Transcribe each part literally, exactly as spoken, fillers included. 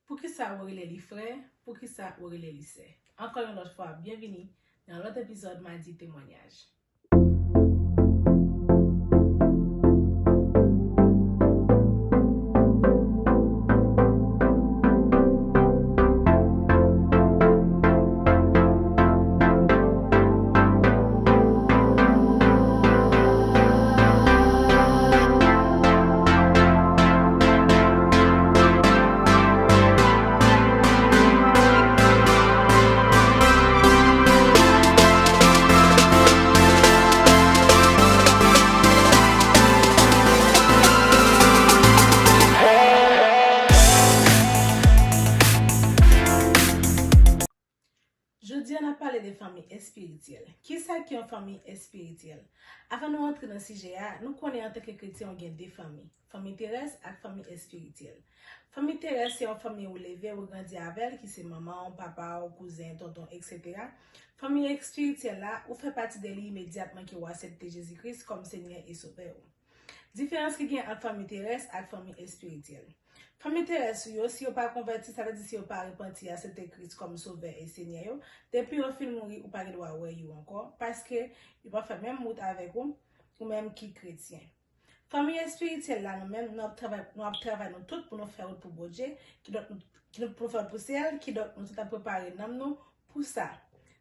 Poukisa ou rele li frè? Poukisa ou rele li sè? Ankò yon lòt fwa, byenvini nan yon lòt epizòd Madi Temwanyaj. Jodi a, n ap pale de fanmi espirityèl. Kisa ki yon fanmi espirityèl? Avan nou antre nan sijè a, nou konnen antanke kretyen, ou gen de fanmi, fanmi terès ak fanmi espirityèl. Fanmi terès se yon fanmi ou leve, ou grandi avè l, ki se manman w, papa w, kouzen, tonton, etsetera. Fanmi espirityèl la, ou fè pati de li imedyatman ke w aksepte Jezi Kris kòm Senyè e Sovè w. Diferans ki gen ant fanmi terès ak fanmi espirityèl. Fanmi terès ou yo, si yo pa konvèti, sa vle di si yo pa repanti, aksepte Kris kòm Sovè e Senyè yo, depi yo fin mouri, ou pa gen dwa wè yo ankò, paske yo pa fè menm wout avèk ou, ou menm ki kretyen. Fanmi espirityèl la, nou menm, nou ap travay, nou ap travay nou tout pou nou fè wout pou Bondye, kidonk nou, kidonk pou nou fè wout pou syèl, kidonk nou tout ap prepare nanm nou pou sa.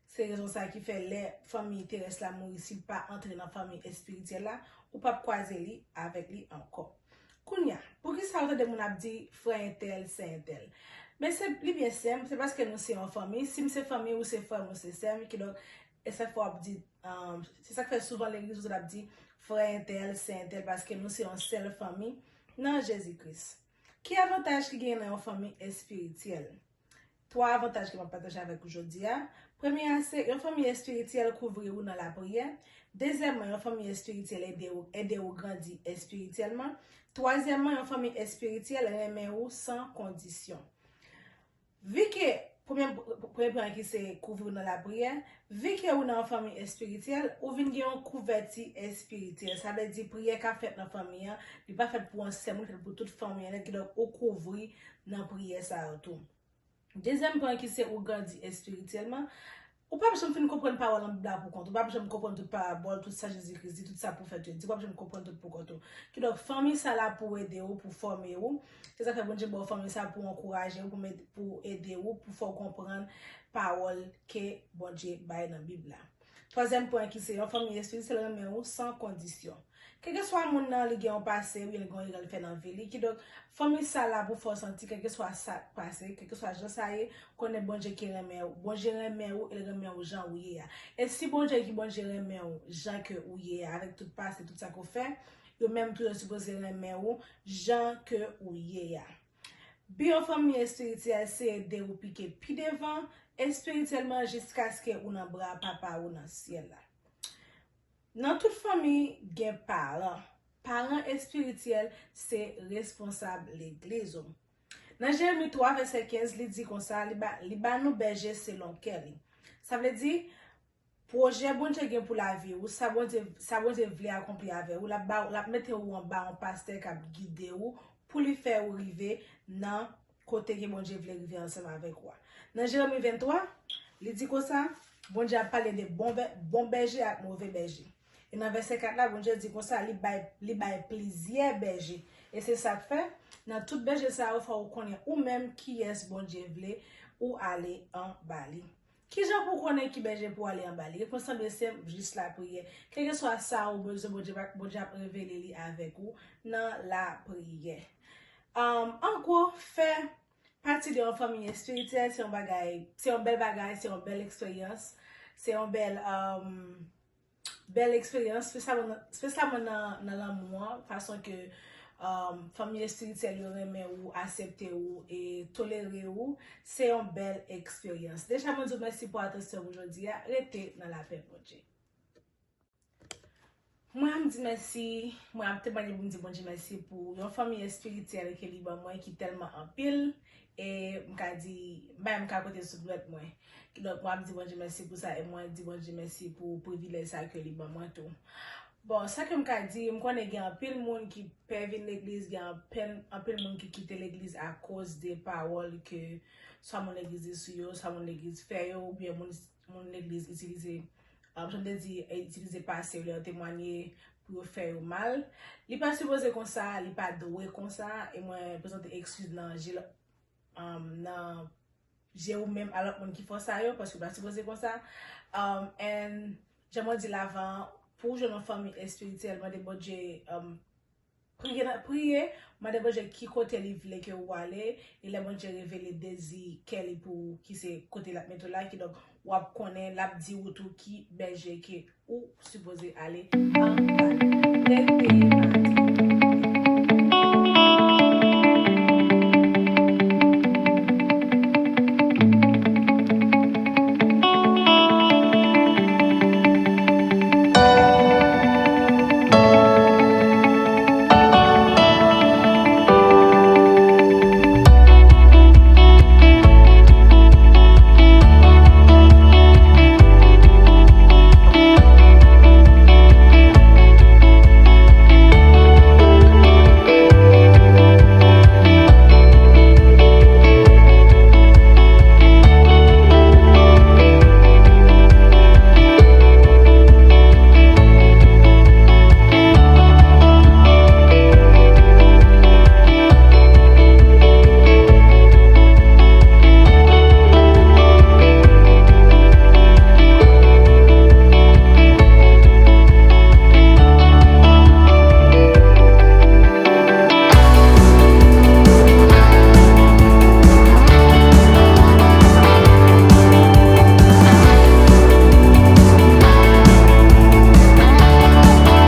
Se rezon sa ki fè lè fanmi terès la mouri, si l pa antre nan fanmi espirityèl la, ou p ap kwaze li avèk li ankò. Kounye a, poukisa ou tande moun ap di frè entèl, sè entèl? Men se, li byen senp, se paske nou se yon fanmi. Si m se fanmi, ou se frè m, ou se sè m, kidonk, e sa k fè w ap di, um, se sa k fè souvan legliz ou tande ap di frè entèl, sè entèl, paske nou se yon sèl fanmi nan Jezi Kris. Ki avantaj ki genyen nan yon fanmi espirityèl? Twa avantaj ke m ap pataje avèk ou jodi a. Premye a se, yon fanmi espirityèl kouvri ou nan lapriyè. Dezyèmman, yon fanmi espirityèl ede ou, ede ou grandi espirityèlman. Twazyèmman, yon fanmi espirityèl renmen ou san kondisyon. Vi ke, premye, premye pwen ki se kouvri ou nan lapriyè, vi ke ou nan yon fanmi espirityèl, ou vin gen yon kouvèti espirityèl. Sa vle di priyè k ap fèt nan fanmi an, li pa fèt pou yon sèl moun, li fèt pou tout fanmi an nèt, kidonk ou kouvri nan priyè sa yo tou. Dezyèm pwen ki se ou grandi espirityèlman, ou p ap janm fin konprann pawòl nan Bib la pou kont ou, ou p ap janm konprann tout parabòl, tout sa Jezi Kris di, tout sa pwofèt yo di, ou p ap janm konprann tout pou kont ou. Kidonk, fanmi sa la pou ede ou, pou fòme ou. Se sa k fè Bondye ba w fanmi sa pou ankouraje ou, pou met, pou ede ou, pou fè w konprann pawòl ke Bondye bay nan Bib la. Twazyèm pwen ki se yon fanmi espirityèl renmen ou san kondisyon. Kèlkeswa moun nan, li gen yon pase, oubyen li gen yon erè l fè nan vi li. Kidonk, fanmi sa la pou fè w santi, kèlkeswa sa k pase, kèlkeswa jan sa ye, konnen Bondye ki renmen ou. Bondye renmen ou, e l renmen ou jan ou ye a. E si Bondye ki Bondye renmen ou jan ke ou ye a, avèk tout pase, tout sa ke w fè, yo menm tou yo sipoze renmen ou jan ke ou ye a. Bi yon fanmi espirityèl se ede ou pike pi devan espirityèlman jiskaske ou nan bra Papa ou nan syèl la. Nan tout fanmi, gen paran. Paran espirityèl se responsab legliz ou. Nan Jeremi twa, vèsè kenz, li di konsa, li ba, li ba nou bèje selon kè li. Sa vle di, pwojè Bondye gen pou lavi ou, sa Bondye, sa Bondye vle akonpli avè ou, l ap ba, l ap mete ou anba yon pastè k ap gide ou pou li fè ou rive nan kote ke Bondye vle rive ansanm avèk ou a. Nan Jeremi venntwa, li di konsa, Bondye ap pale de bon bè-, bon bèje ak move bèje. E nan vèsè kat la, Bondye di konsa, li bay, li bay plizyè bèje. E se sa k fè, nan tout bèje sa yo, fò ou konnen ou menm kiyès Bondye vle ou ale anba li. Kijan pou w konnen ki bèje pou w ale anba li? Repons lan byen senp, jis lapriyè. Kèlkeswa sa ou bezwen, Bondye pa, Bondye ap revele li avèk ou nan lapriyè. Um, an gwo, fè pati de yon fanmi espirityèl, se yon bagay, se yon bèl bagay, se yon bèl eksperyans, se yon bèl, um, bèl eksperyans, espesyalman nan, espesyalman nan, nan lanmou an, fason ke, um, fanmi espirityèl yo renmen ou, aksepte ou e tolere ou, se yon bèl eksperyans. Deja, mwen di w mèsi pou atansyon pou jodi a. Rete nan lapè Bondye. Mwen ap di mèsi, mwen ap temwanye pou m di Bondye mèsi pou yon fanmi espirityèl ke li ban mwen ki tèlman anpil, e m ka di, m pa menm ka konte sou dwèt mwen. Kidonk, mwen ap di Bondye mèsi pou sa, e mwen di Bondye mèsi pou privilèj sa ke li ban mwen tou. Bon, sa ke m ka di, m konnen gen anpil moun ki pè vin legliz, gen anpil, anpil moun ki kite legliz akoz de pawòl ke swa moun legliz di sou yo, swa moun legliz fè yo, oubyen moun, moun legliz itilize, um, jan m te di, itilize pase yo lè yo temwanye pou yo fè yo mal. Li pa sipoze konsa, li pa dwe konsa, e mwen prezante ekskiz nan je, um, nan je ou menm a lòt moun ki fè w sa yo, paske w pa sipoze konsa. Um, and, jan mwen di l avan, pou w jwenn yon fanmi espirityèl, mande Bondye, um, priye, nan- priye, mande Bondye ki kote li vle ke ou ale, e lè Bondye revele dezi kè li pou ou, ki se kote l ap mete w la, kidonk w ap konnen, l ap di ou tou ki bèje ke ou sipoze ale anba. Rete